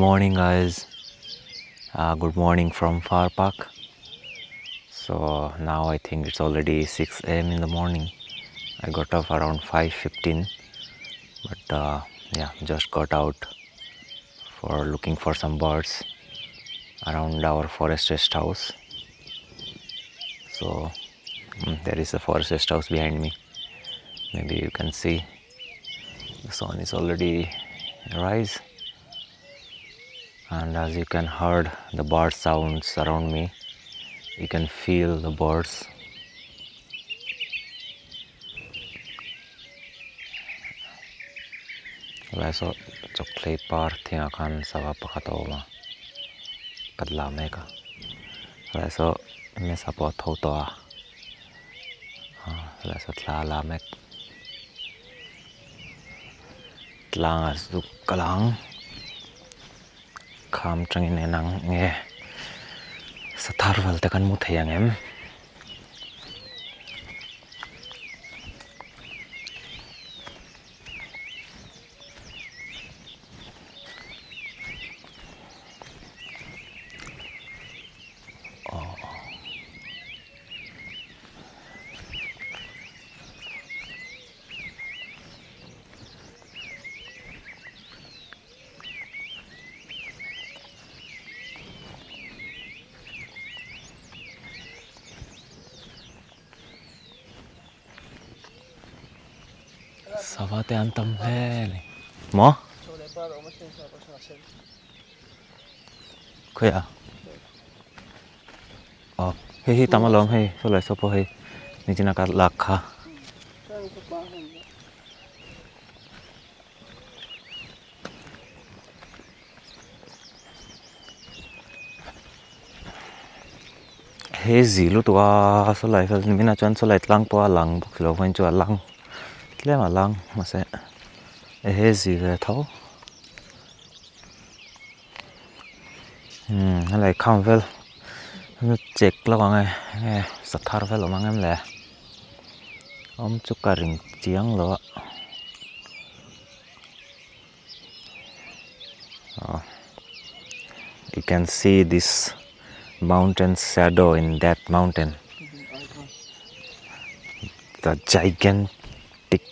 morning guys uh, good morning from far park so now i think it's already 6 a.m in the morning i got up around 5:15 but uh, yeah just got out for looking for some birds around our forest rest house so mm, there is a forest rest house behind me maybe you can see the sun is already rise and as you can heard the bird sounds around me you can feel the birds helai saw chawkhlei par thingah khan sava pakhat a awm a ka la mek a helai saw mesa pawh a tho tawh a ah helai saw thla a la mek tlangah zuk ka la ang kham tangin en ang nge sathar vel te kan hmu thei ang em. Sava te an tam hle a ni maw khawiah aw hei hi tam alawm hei saw lai saw pawh hei nichina ka lak kha. He zi lutuk a saw lai vel nimin ah chuan saw lai tlang pawh a lang bawk si lo vawiin chu a lang tlem a lang mahse he zi ve tho umm helai kham vel chek lawk ang e enge sathar vel a awm ang em le awm chu ka ring chiang lo a. You can see this mountain shadow in that mountain. The gigantic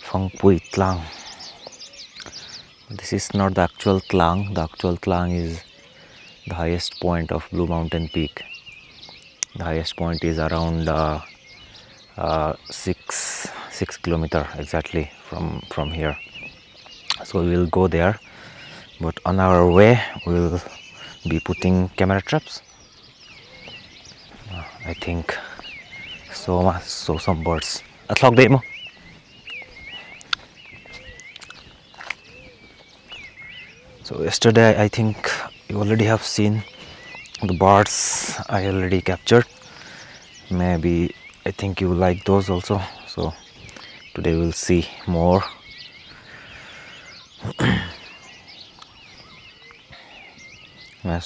Phawngpui Tlang. This is not the actual Tlang. The actual Tlang is the highest point of Blue Mountain Peak. The highest point is around uh, uh, 6 6 kilometer exactly from from here. So we will go there, but on our way we will be putting camera traps. Uh, I think so much so some birds. A thlawk daih maw? So yesterday I think you already have seen the birds I already captured. Maybe I think you like those also. So today we'll see more.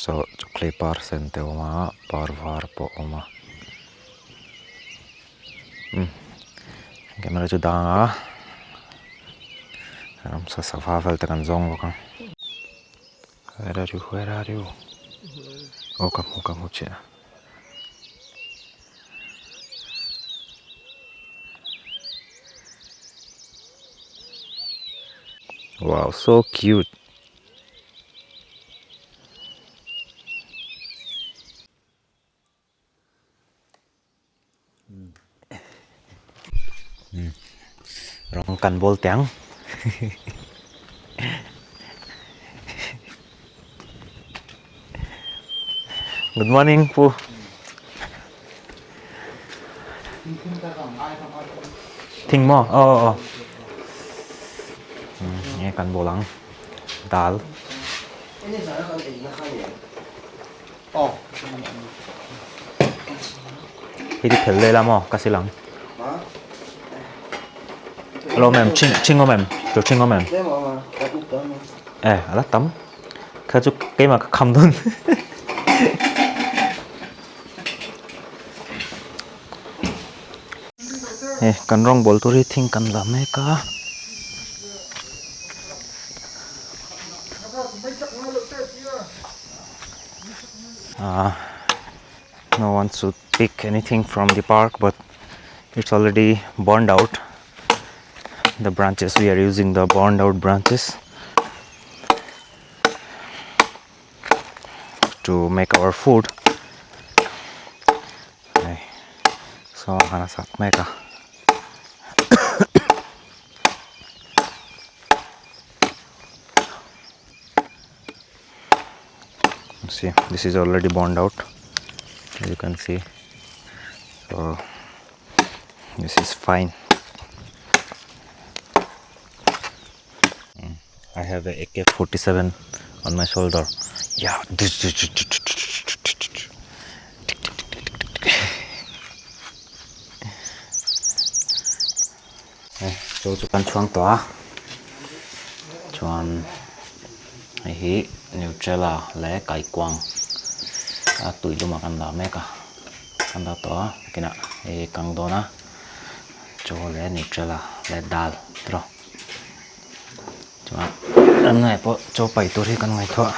So chawkhlei par sen te a awm a par var pawh a awm a umm camera chu dang a ramsa sava vel te kan zawng bawk ang where are you where are you aw ka hmu ka hmu chiah. Wow so cute. Rawng kan bawl teh ang. Good morning pu. Thing maw? Aw aw aw. Nge kan bawl ang. Dal. Hei ti phel leh la maw ka sil ang. Alo awm em ching ching awm em tur ching awm em. E ala tam kha chu keimah ka kham dawn. Hei kan rawng bawl tur hi thing kan la mek a. Ahh no one should pick anything from the park but it's already burned out the branches we are using the burned out branches to make our food hei saw han a sak mek a. See, this is already burned out, as you can see. So this is fine. I have a AK-47 on my shoulder. Yeah. Chaw chu kan chhuang tawh a chuan hei hi Nutrela leh kaikuang a tui lumah kan dah mek a kan dah tawh a nakinah hei hi kang dawn a chaw leh Nutrela leh dal tiraw chuan ramnai pawh chaw pai tur hi kan ngaihtuah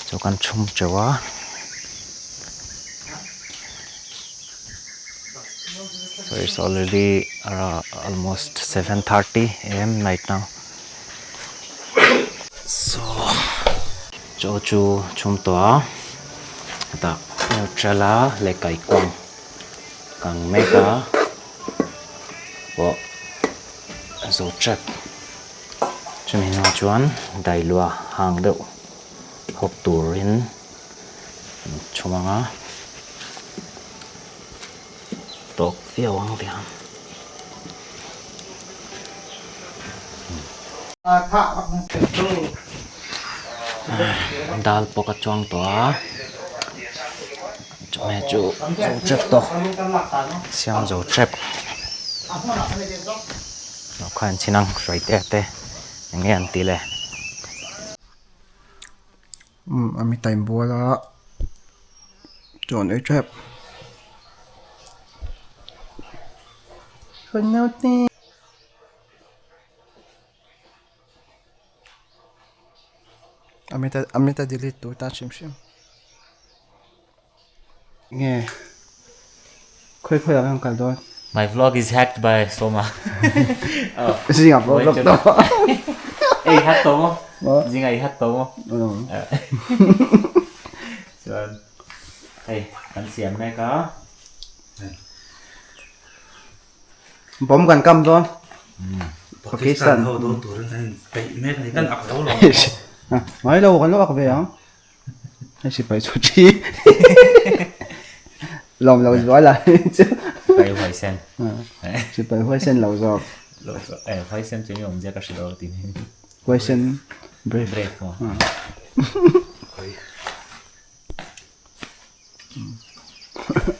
chaw kan chhum teuh a. So it's already almost 7:30 am right now. So chaw chu chhum tawh a hetah Nutrela leh kaikuang kang mek a pawh a zo tep chumi hnuah chuan dailua hang deuh hawp turin an chhum ang a. Tawk viau ang ti ang. Dal pawh ka chuang tawh a, chawhmeh chu zo tep tawh, siam zo tep. Lo kha en chhin ang hruai te te eng nge an ti le. Umm a mi time bual a chuan ei tep Amita delete tur tan hrim hrim nge khawi khawi ah kan kal dawn. My vlog is hacked by Soma. Zingah pawh vlog tawh. Ei hack tawh maw? Zingah i hack tawh maw? Chuan hei kan siam mek a. Bomb kan kam dawn. Pakistan ho dawn turin kan inpeih mek a ni. Kan ak zo lo. Ngai lo kan lo ak ve ang. Hei sipai chu thi lawm lo zual a chu. Sipai huai sen. Sipai huai sen lo zawk. Eh huai sen chu ni awm zia ka hre lo tin. Huai sen brave. Brave maw.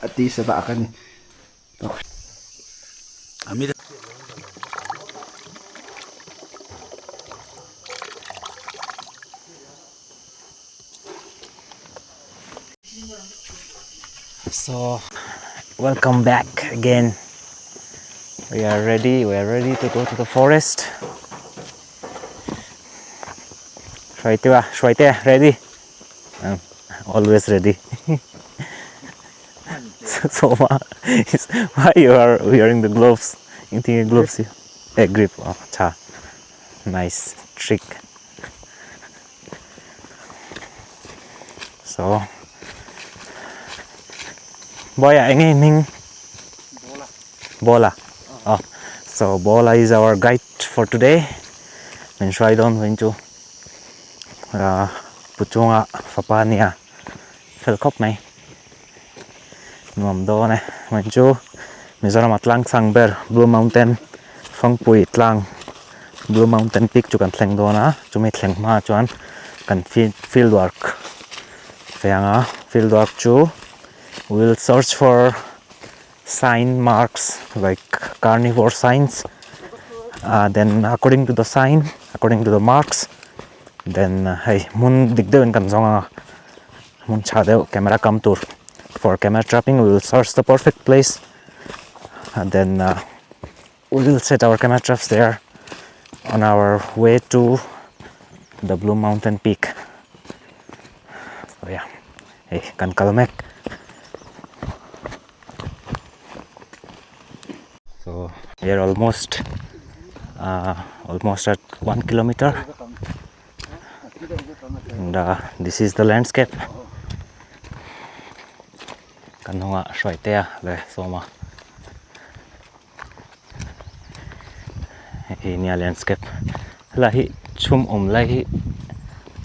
A ti sa bak a ni. So welcome back again we are ready we are ready to go to the forest Hruaite Hruaite ready always ready Soma is why you are wearing the gloves engtin nge gloves hi eh grip aw tha nice trick so boy ah enge hming Bola aw so Bola is our guide for today min hruai dawn vawiin chu ah pu chunga fapa nia fel khawp mai nuam dawn e vawiin chu Mizoram a tlang chhang ber Blue Mountain Fangpui tlang Blue Mountain peak chu kan thleng dawn a chumi thleng hma chuan kan field work ve ang a field work chu will search for sign marks like carnivore signs ah then according to the sign according to the marks then hei hmun dik deuhin kan zawng ang a hmun tha deuh camera kam tur for camera trapping we will search the perfect place and then we will set our camera traps there on our way to the blue mountain peak. Yeah hei kan kal mek. So we are almost uh, almost at 1 kilometer and uh, this is the landscape. Kan hnungah Hruaitea leh Sawma hei nia landscape helai hi chhum awm lai hi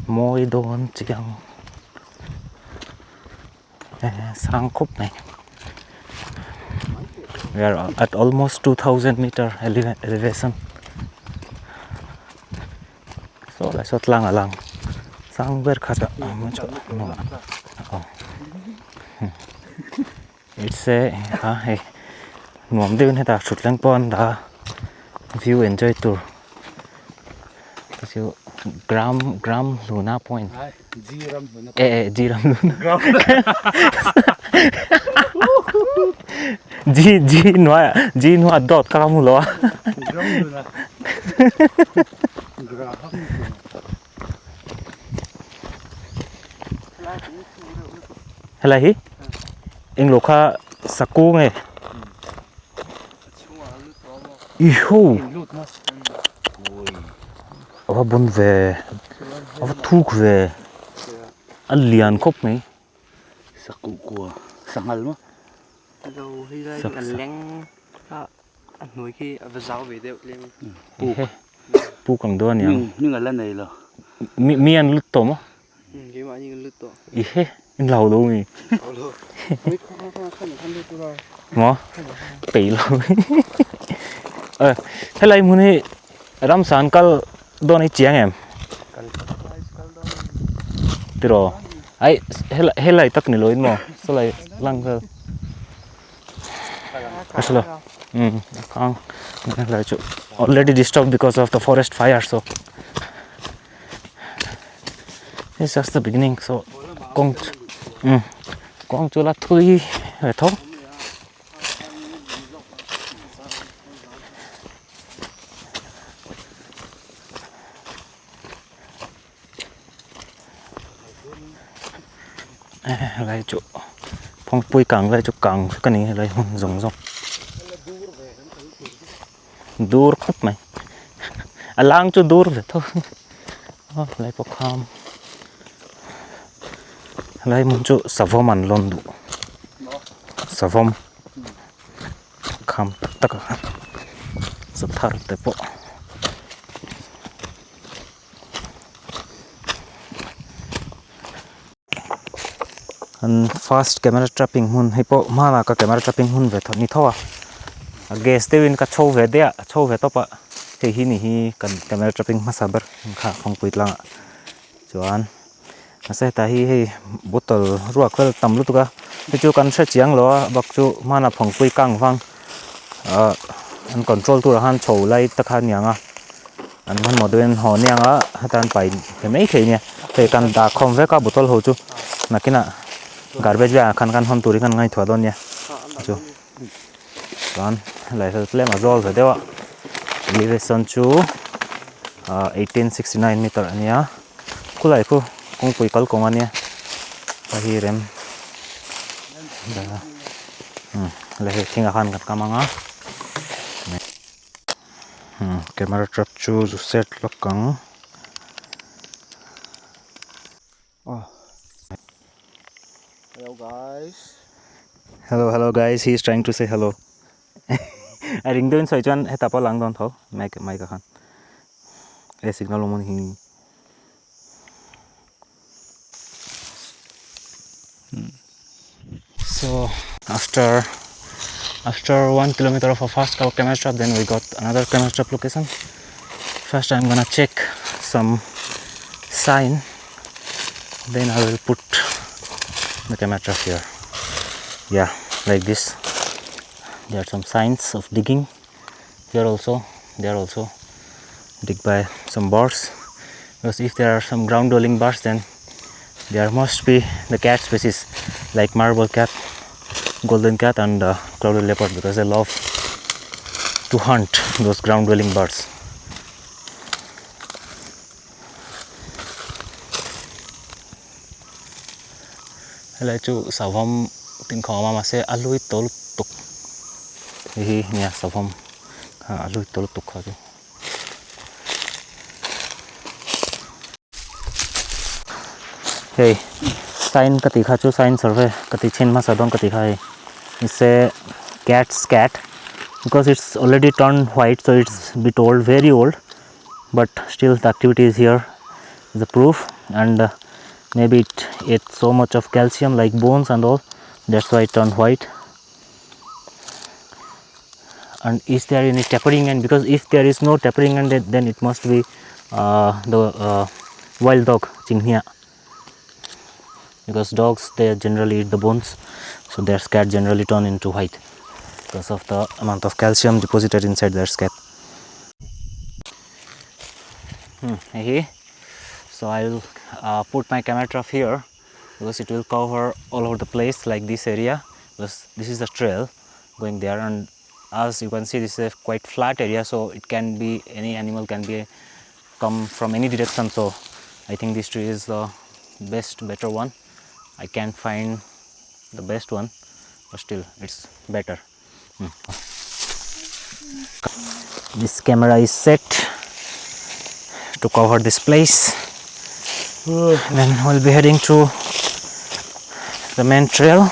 mawi dawn chiang sang khawp mai we are at almost 2000 meter elevation saw lai saw tlang a lang sang ber khat a it's a a hei nuam deuhin hetah thutthleng pawh an dah a view enjoy tur te chu gram gram hluna point eh eh G ram hluna G G hnuaiah G hnuaiah dawt kha ka hmu lo a. Helai hi englo kha saku nge iho a va bun ve a va thuk ve a lian khawp mai saku kua sanghal maw A hnuai khi a va zau ve deuh tlem. Puk. Puk ang dawn aniang. Ming a la nei lo. Mi mi an lut tawh maw? Um keimah ni kan lut tawh. I he in lau lo mi. Lau lo. Mi kha kha kha kha kan lut ula. Maw? Peih lo. Eh helai hmun hi ramsa an kal dawn hi chiang em? Kal kal dawn. Tiraw? Ai helai tak ni lo in maw? Sawlai lang vel. Aslo um kang lai chu already disturbed because of the forest fire so it's just the beginning so kawng um kawng chu la thui ve tho. Helai chu phawngpui kang lai chu kang vek a ni helai hmun zawng zawng dur khawp mai a lang chu dur ve tho a helai pawh kham helai hmun chu savawm an lawn duh savawm kham tak tak a sathar te pawh. An first camera trapping hmun hei pawh hmanah ka camera trapping hmun ve ni tho a a gas deuhin ka chho ve daih a a chho ve tawp a hei hi ni hi kan camera trapping hmasa ber kha kawngpui tlangah chuan mahse hetah hi hei bottle ruak vel tam lutuk a hei chu kan hre chiang lo a bak chu hmanah phawngpui kang vang ahh an control turah khan chho lai te kha a ni ang a. An hmanhmawh deuhin haw aniang a heta an pai ve mai thei nia hei kan dah khawm vek a bottle ho chu nakinah garbage bag ah khan kan hawn turin kan ngaihtuah dawn nia chu chuan helai hi tlem a zawl ve deuh a elevation chu ah 1869 meter a nia khulai khu kawngpui kal kawng a nia hei hi rem helai hi thingah khan kan kam ang a. Camera trap chu zu set lawk ang. Hello guys. Hello hello guys he is trying to say hello. A ring deuhin sawi chuan hetah pawh a lang dawn tho mic mic ah khan e signal awm hi. So after after 1 kilometer of a first camera trap, then we got another camera trap location. First I'm gonna check some sign, then I will put the camera trap here. Yeah, like this. There are some signs of digging here also. There also dig by some birds, because if there are some ground dwelling birds, then there must be the cat species like marble cat, golden cat and clouded leopard, because they love to hunt those ground dwelling birds. Helai chu savawm tinkhawm a mahse a hlui tawh lutuk hei hi nia savawm kha a hlui tawh lutuk kha chu. Hei sign ka tih kha chu sign survey ka ti chhin hmasa dawn ka tih kha hei it's a cat's cat because it's already turn white so it's bit old very old but still the activity is here the proof and maybe it ate so much of calcium like bones and all that's why it turned white and is there any tapering end because if there is no tapering end then it must be uh, the uh, wild dog chinghnia because dogs they generally eat the bones so their scat generally turn into white because of the amount of calcium deposited inside their scat hmm, hei so I will uh, put my camera trap here because it will cover all over the place like this area because this is the trail going there and as you can see this is a quite flat area so it can be any animal can be come from any direction so I think this tree is the best better one I can't find the best one but still it's better hmm. This camera is set to cover this place then we'll be heading to the main trail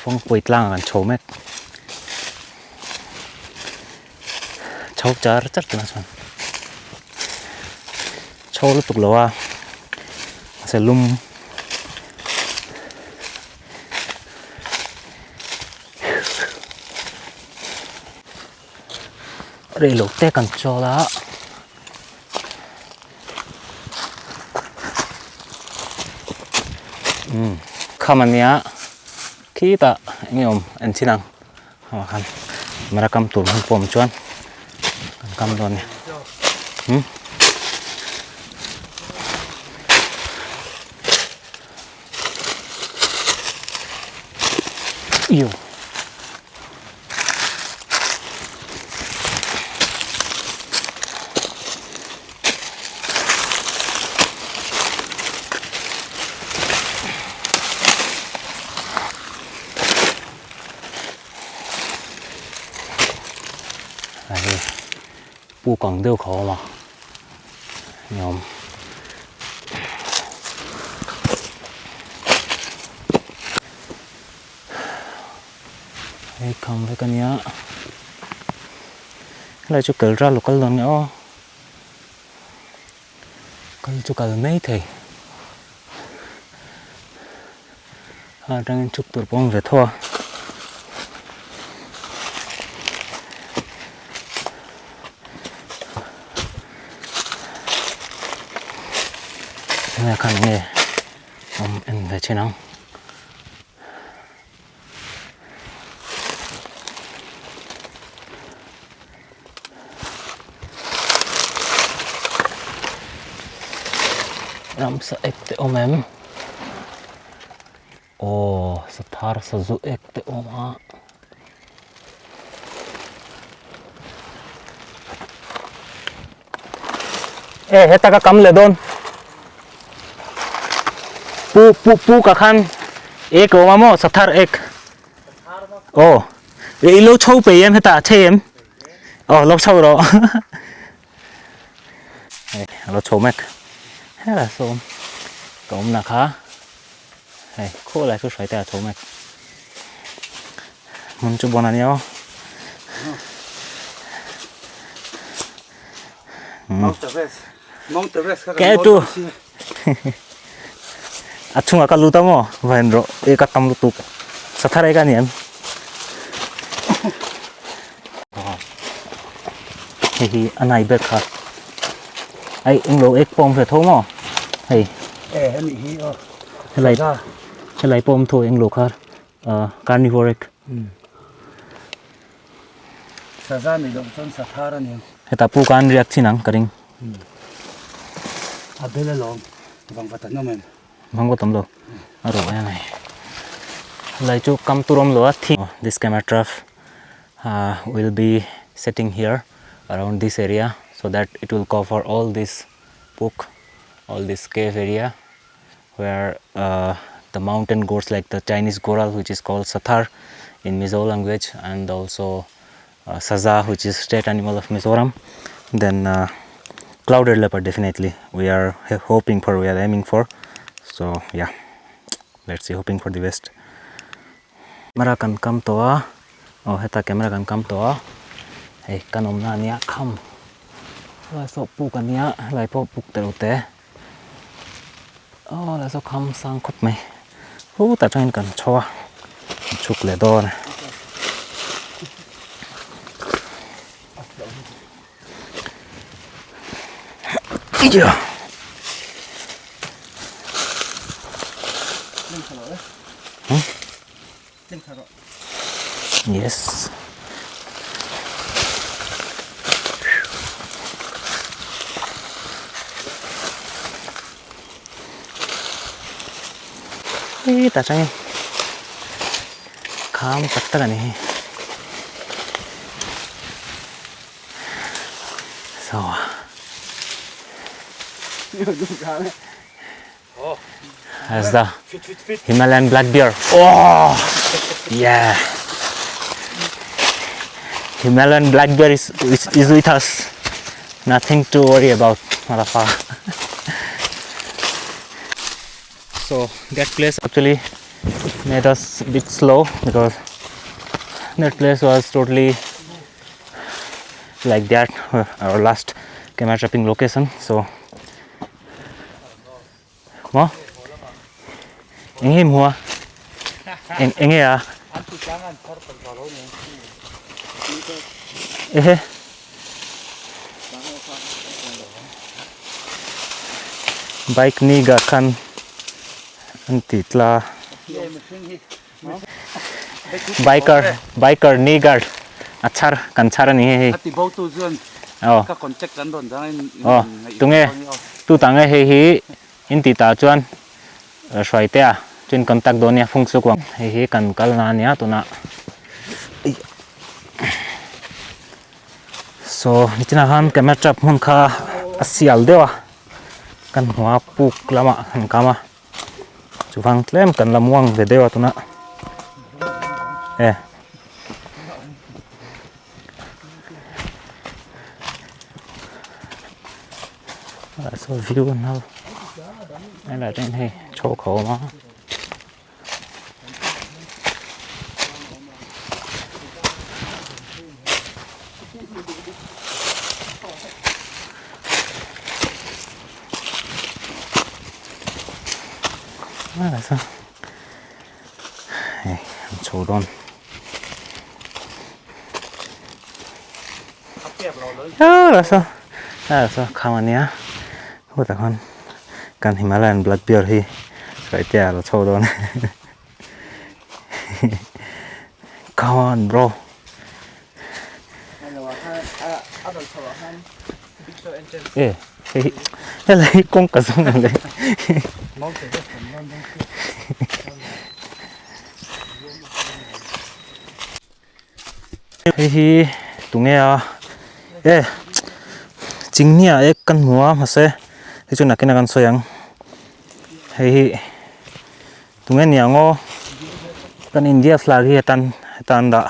Fawngpui tlang an chho mek chho char char tunah chuan chho lutuk lo a mahse lum rei lo te kan chawl a. Umm kham ania khitah eng nge awm en chin ang ah khan mara kam tur hman pawh awm chuan kan kam dawn a ni umm. Puk ang deuh kha a awm a ni awm. Hei kham vek a nia helai chu kal ral lo kal dawn nge aw kal chu kal mai thei a atangin chhuk tur pawh a awm ve tho a. Helai khan enge awm en ve thin ang. Ramsa ek te awm em? Aw sathar sazu ek te awm a. E heta ka kam leh dawn pu pu pu ka khan ek a awm a maw sathar ek aw e i lo chho pei em heta a chei em aw lo chho rawh hei a lo chho mek hela saw ka awm na kha hei khaw lai chu hruai te a chho mek hmun chu bawn a nia aw. Mount Everest Mount Everest kha kan tu a chungah ka lut a maw vain rawh e ka tam lutuk sathar ek a ni em hei hi a nai ber kha ai englo ek pawh awm ve tho maw hei e hemi hi aw helai helai pawh awm tho englo kha carnivore ek Saza nei loh chuan sathar a ni ang. Hetah pu khan riak chin ang ka ring. A bel alawm vangvat an awm em? Vangvat awm lo a rawh em ai. Helai chu kam tur awm lo a thing. This camera trough. Uh, we'll be setting here around this area so that it will cover all this puk, all this cave area where uh, the mountain goats like the Chinese goral, which is called Sathar in Mizo language, and also Saza, which is state animal of Mizoram. Then clouded leopard, definitely we are hoping for, we are aiming for. So yeah, let's see, hoping for the best. Camera kan kam tawh a, aw heta camera kan kam tawh a, hei kan awmna ania kham helai saw puk ania helai pawh puk tereuh te aw helai saw kham sang khawp mai hutah atangin kan chho a kan chhuk leh dawn a. Yes. Hetah chuan kham tak tak a ni hi. So As the Himalayan black bear. Oh, yeah. Himalayan black bear is, is, is with us. Nothing to worry about, motherfucker. So that place actually made us a bit slow because that place was totally like that, our last camera trapping location. So maw eng nge hmu a eng eng nge a ehe bike ni ga khan an ti tla biker biker ni guard a chhar kan chhar a ni hei hei aw aw tunge tu tang nge hei hi in tih tah chuan hruai te a chuan contact dawn nia fung chu kuang hei hi kan kal na ania tunah so nichinah khan camera trap hmun kha a sial deuh a kan hmu a puk lamah kan kam a. Chuvang tlem kan la muang ve deuh a tunah e. So view an hau helai te hian hei chhawk a awm a. Hei an chho dawn kham ania hutah khan kan Himalayan black bear hi hruaitea a lo chho dawn come on bro. E hei hi helai hi kawngka zawng ang le hei hi tunge a e chingnia ek kan hmu a mahse hei chu nakin a kan sawi ang hei hi tunge niang aw kan India flag hi atan heta an dah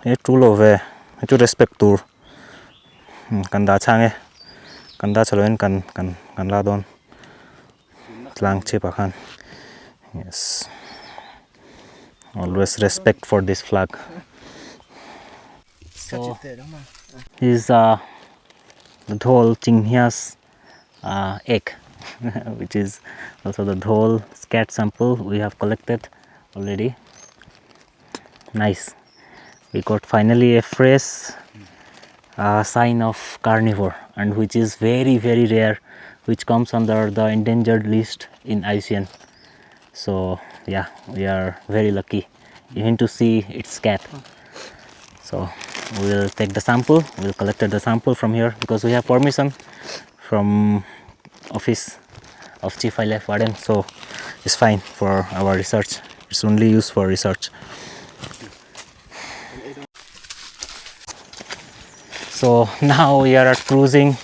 he tul lo ve hei chu respect tur kan dah chhang e kan dah chhe loin kan kan kan la dawn. Tlang chhip ah khan yes always respect for this flag so is a the dhol chinghias uh, egg which is also the dhol scat sample we have collected already nice we got finally a fresh uh, sign of carnivore and which is very very rare which comes under the endangered list in IUCN so yeah we are very lucky even to see its cat so we'll take the sample we'll collect the sample from here because we have permission from office of chief wildlife warden so it's fine for our research it's only used for research. So now we are at cruising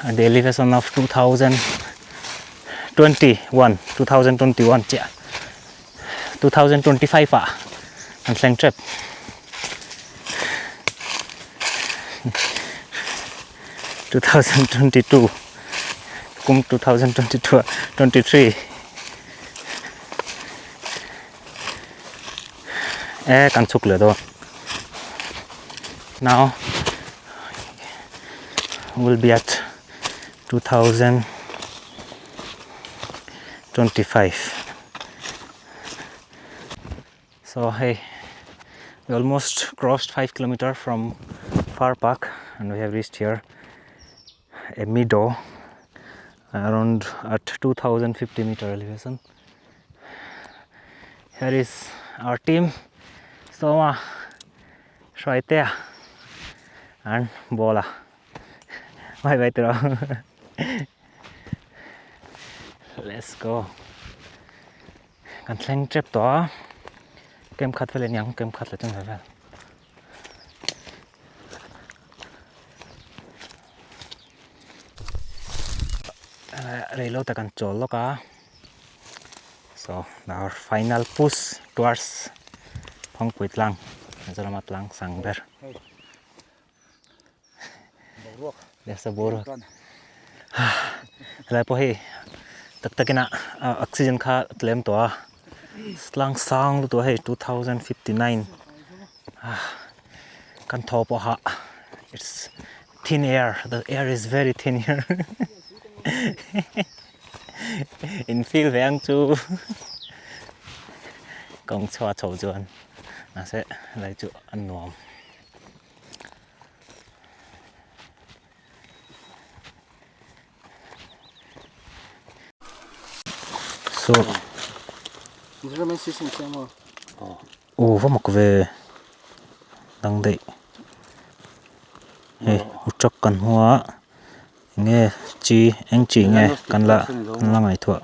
at the elevation of 2021 2021 chiah 2025 ah kan thleng tep 2022 kum 2022 23 e kan chhuk leh dawn now will be at 2025 so hey we almost crossed 5 kilometer from far park and we have reached here a meadow around at 2050 meter elevation here is our team Soma Shwaitea and Bola bye bye tiro let's go kan thleng tep tawh a kem khat vel aniang kem khat la chang vel rei lo tak an chawl lawk a so our final push towards Phawngpui tlang Mizoram a tlang sang ber. Nasa boruak helai pawh hei tak takin a oxygen kha tlem tawh a tlang sang lutuk a hei 2059 kan thaw pawh hah it's thin air the air is very thin here in feel ve ang chu kawng chhuah chho chuan mahse helai chu a nuam. So aw va mak ve dang daih hei u truck kan hmu a enge chi eng chi nge kan la kan la ngaihtuah.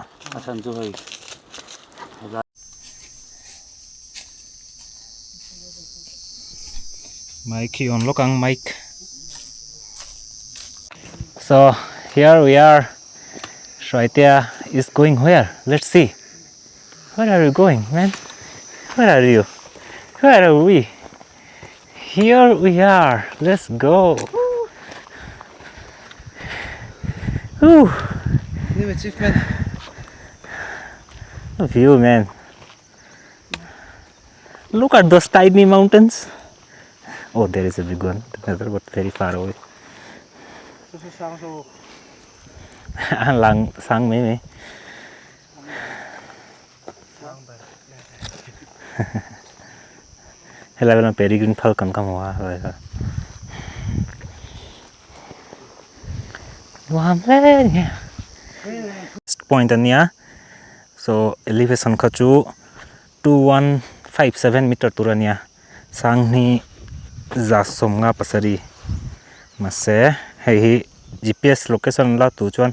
Mic hi on lawk ang mic. So here we are Hruaitea is going where? Let's see. Where are you going man? Where are you? Where are we? Here we are. Let's go. Whew. New achievement. View man. Look at those tiny mountains. Oh, there is a big one, but very far away. Lang sang mai mai. Helai velah peregrine falcon ka hmu a helai kha nuam hle a ni point a nia so elevation kha chu 2157 meter tur a nia sanghnih za sawmnga pasarih mahse hei hi gps location la tur chuan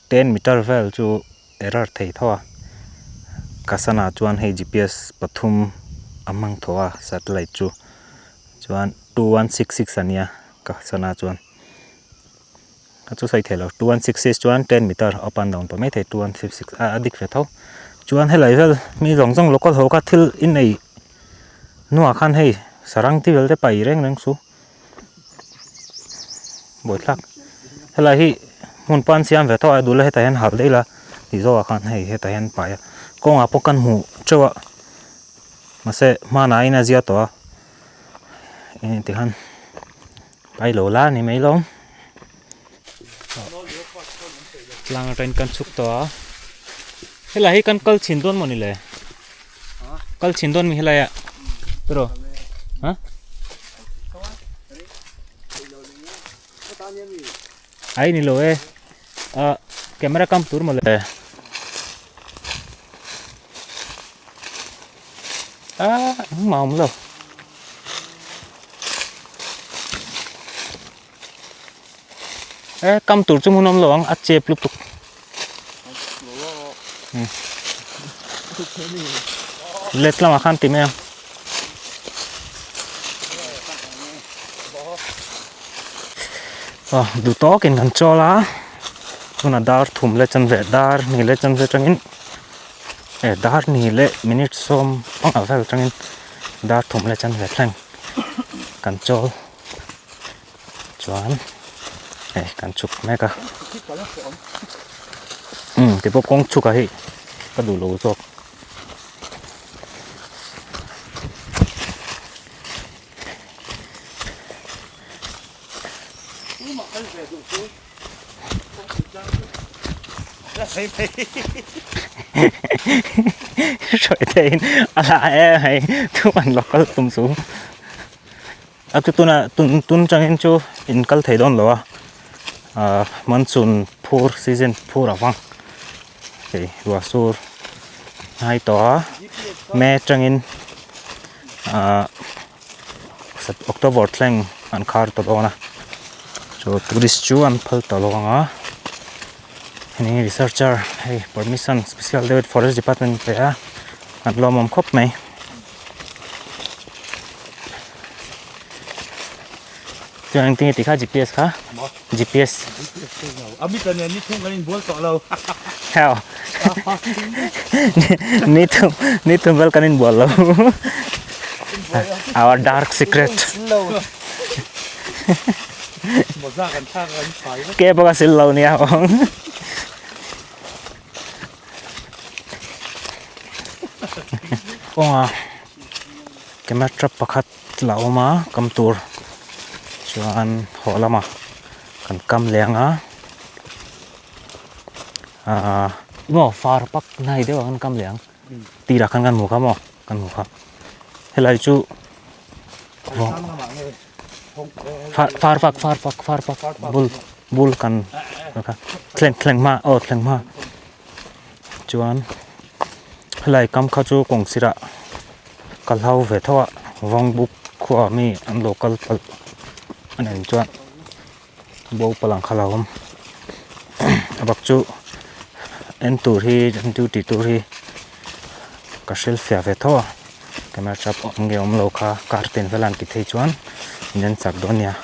ten meter vel chu error thei tho a ka sana chuan hei gps pathum a hmang tho a satellite chu chuan 2166 a nia ka sana chuan a chu sawi thei lo 2166 chuan ten meter up and down pawh maithei 2166 a dik ve tho chuan helai vel mi zawng zawng local ho kha thil inei hnuah khan hei sarang te vel te pai reng reng su. Buaithlak helai hi hmun pan siam ve tawh a duh la hetah hian hal daih la tih zawk ah khan hei hetah hian pai a kawngah pawh kan hmuh teuh a mahse hmanah in a zia tawh a eng ti khan pai lo la ni mai lawm tlang atangin kan chhuk tawh a helai hi kan kal chhin dawn mawni le kal chhin dawn mi helai ah tiraw ha. Ai ni lo e ah camera kam tur mawle ah engmah a awm lo e kam tur chu hmun a awm lo ang a chep lutuk let lamah khan ti mai ang. Aw duh tawkin kan chawl a tunah dar thum leh chanve dar hnih leh chanve atangin eh dar hnih leh minute sawm pangah vel atangin dar thum leh chanve thleng kan chawl chuan hei kan chhuk mek a umm ti pawh kawng chhuk ah hei ka duh lo zawk. Hruai theihin a la em hei thu an lo kal tum chu a chu tuna tun tun changin chu in kal thei dawn lo a ah monsoon phur season phur avang hei ruah sur hnai tawh a me atangin ah October thleng an khar ta dawn a chu tourist chu an phal ta lo ang a hemi researcher hei permission special deuh forest department pe a an lawmawm khawp mai. Chuan engtin nge tih kha GPS kha GPS heo ni thum ni thum vel kan inbual lo our dark secret ke pawh ka sil lo nia kawnga camera trap pakhat la awm a kam tur chuan haw lamah kan kam leh ang a ahh maw far pak nai deuh ah khan kam leh ang tirah khan kan hmu kha maw kan hmu kha helai chu far pak far pak far pak bul bul kan thleng thleng hma aw thleng hma chuan helai kam kha chu kawng sirah ka hlau ve tho a vawng buk khuaah mi an lo kal palh a nen chuan bo palh ang kha lo awm a bak chu en tur hi duty tur hi ka hrilh fiah ve tho a camera trap awm nge awm lo kha kar tin vel an ti phei chuan min en chak dawn nia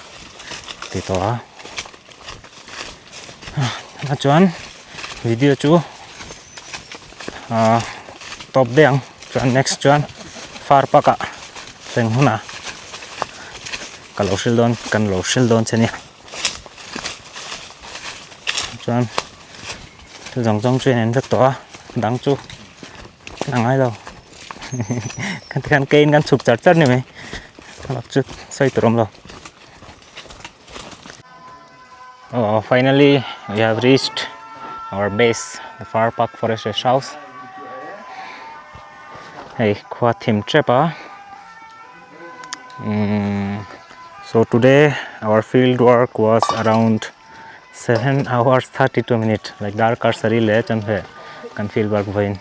ti tawh a ah chuan video chu ah tawp daih ang chuan next chuan far park ah thleng hunah ka lo hrilh dawn kan lo hrilh dawn che nia chuan thil zawng zawng chu a in vek tawh a dang chu a ngai lo kan tikhan kein kan chhuk char char ni mai thlalak chu sawi tur awm lo oh finally we have reached our base the far park forest rest house hei khua thim tep a umm so today our field work was around 7 hours 32 minute like darkar sarih leh chuan heh kan field work vawiin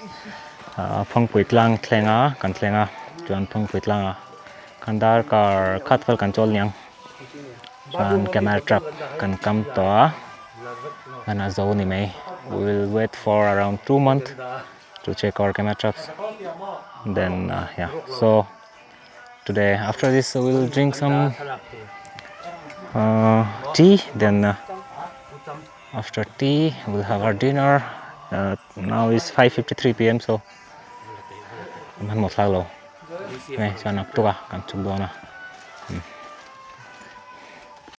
ah phawngpui tlang thleng a kan thleng a chuan phawngpui tlangah khan darkar khat vel kan chawl niang chuan camera truck kan kam tawh a hman a zo ni mai we will wait for around 2 month to check our camera trucks then ah yeah so today after this we will drink some uh tea then uh, after tea we'll have our dinner uh, now is 5:53 pm so man mo thla lo me chuan nak tuka kan chuk dawn a.